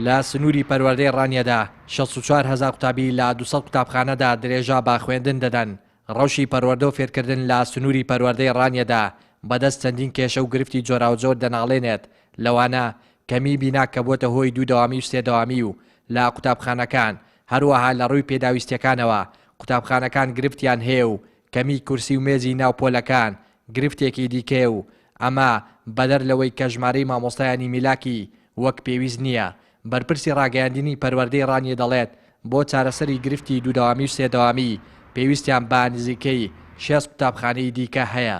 لە سنووری پەروەردەی ڕانیەدا 64 هەزار قوتابی لە 200 قوتابخانەدا درێژە بە خوێندن دەدەن. ڕەوشی پەروەردە و فێرکردن لە سنووری پەروەردەی ڕانیەدا بەدەست چەندین کێشە و گرفتی جۆراوجۆر دەناڵێنێت، لەوانە کەمیی بینا کە بووەتە هۆی دوو دەوامی و سێ دەوامی و لە قوتابخانەکان، هەروەها لە ڕووی پێداویستییەکانەوە قوتابخانەکان گرفتیان هەیە و کەمیی کورسی و مێزی ناو پۆلەکان گرفتێکی دیکەیە و ئەمە بەدەر لەوەی کە ژمارەی مامۆستایانی میلاکی وەک پێویست نییە. بەرپرسی ڕاگەیاندنی پەروەردەی ڕانیە دەڵێت، بۆ چارەسەری گرفتی دوو دەوامی و سێ دەوامی پێویستیان بە نزیکەی 60 قوتابخانەی دیکە هەیە.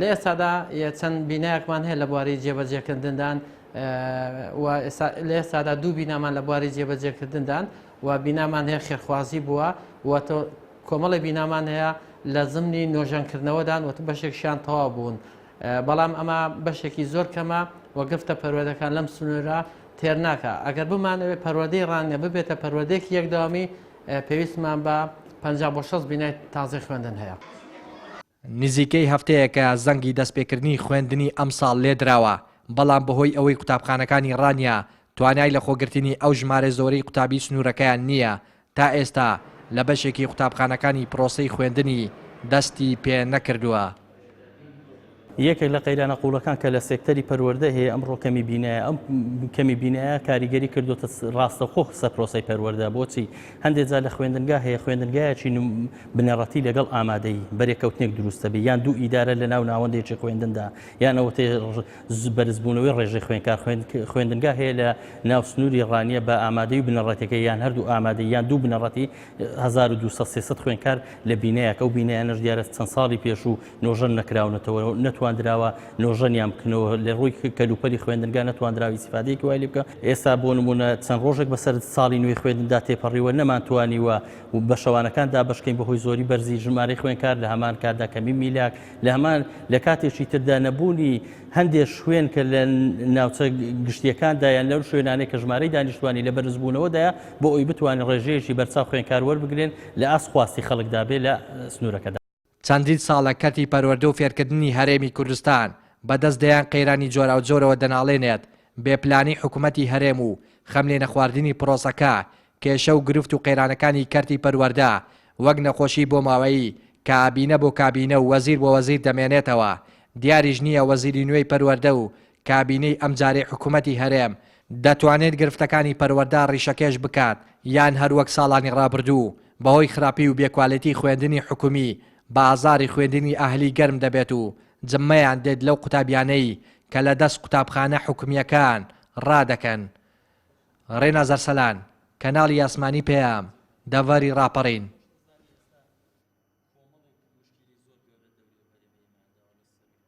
لە ئێستادا چەند بینایەکمان هەیە لە بواری جێبەجێکردندان و لە ئێستادا دوو بینامان لە بواری جێبەجێکردندان و بینامان هەیە خێرخوازی بووە و کۆمەڵی بینامان هەیە لە زمنی نۆژەنکردنەوەدان و بەشێکشیان تەواو بوون بەڵام ئەمە بەشێکی زۆر کەمە و گرفتە پەروەردەکان لەم سنوورە تێر ناکا. ئەگەر بمانەوێت پەروەردەی ڕانیە ببێتە پەروەردەیەکی یەکدەوامی پێویستمان بە 50 بۆ 60 بینای تازەی خوێندن هەیە. نزیکەی هەفتەیەکە زەنگی دەستپێکردنی خوێندنی ئەمساڵ لێدراوە، بەڵام بەهۆی ئەوەی قوتابخانەکانی ڕانیە توانای لەخۆگرتنی ئەو ژمارە زۆرەی قوتابی سنوورەکەیان نییە، تا ئێستا لە بەشێکی قوتابخانەکانی پرۆسەی خوێندنی دەستی پێ نەکردووە. یەکێک لە قەیرانە قووڵەکان کە لە سێکتەری پەروەردە هەیە ئەمڕۆ کەمی بینایە، ئەم کەمی بینایە کاریگەری کردووەتە ڕاستەوخۆ سەر پرۆسەی پەروەردە، بۆچی؟ هەندێک جار لە خوێندنگا هەیە خوێندنگایەکی بنەڕەتی لەگەڵ ئامادەیی بەرێککەوتنێک دروست دەبێت یان دوو ئیدارە لە ناو ناوەندێکی خوێندندا یان ئەوەتەی بەرزبوونەوەی ڕێژەی خوێندکار خوێندنگا هەیە لە ناو سنووری ڕانیە بە ئامادەی و بنەڕەتەکەی یان هەردوو ئامادەی یان دوو بنەڕەتی 1200 300 خوێندکار لە بینایەک ئەو بینایانەش دیارە چەند ساڵی پێشوو نۆژەن نەکراونەتەوە و نەتواندراوە نۆژەنیان بکنەوە لە ڕووی کەلوپەلی خوێندنگا نەتواندراوە ئیسیفادەیەکی وای لێ بکە ئێستا بۆ نمونە چەند ڕۆژێک بەسەر ساڵی نوێی خوێندندا تێپەڕیوە نەمانتوانیوە و بەشەوانەکان دابەشکەین بەهۆی زۆری بەرزی ژمارەی خوێندکار لە هەمان کاتدا کەمی میلاک لە هەمان لە کاتێکی تردا نەبوونی هەندێک شوێن کە لە ناوچە گشتیەکاندا یان لەو شوێنانەی کە ژمارەی دانیشتوانی لە بەرزبوونەوەدایە بۆ ئەوی بتوانین ڕێژەیەکی بەرچاو خوێندکار وەربگرێن لە ئاست خواستی خەڵکدا بێ لە سنوورەکەدا. چەندین ساڵە کەرتی پەروەردە و فێرکردنی هەرێمی کوردستان بەدەست دەیان قەیرانی جۆراوجۆرەوە دەناڵێنێت، بێ پلانی حکومەتی هەرێم و خەم لێنەخواردنی پرۆسەکە، کێشە و گرفت و قەیرانەکانی کەرتی پەروەردە وەک نەخۆشی بۆماوەیی کابینە بۆ کابینە و وەزیر بۆ وەزیر دەمێنێتەوە، دیاریش نییە وەزیری نوێی پەروەردە و کابینەی ئەمجارەی حکومەتی هەرێم دەتوانێت گرفتەکانی پەروەردە ڕیشەکێش بکات یان هەروەک ساڵانی ڕابردوو بەهۆی خراپی و بێکوالێتی خوێندنی حکومی بازاڕی خوێندنی ئەهلی گەرم دەبێت و جممەیان دێت لەو قوتابیانەی کە لە دەست قوتابخانە حکومییەکان ڕادەکەن. ڕێناز ئەرسەلان، کەناڵی ئاسمانی پەیام، دەڤەری ڕاپەڕین.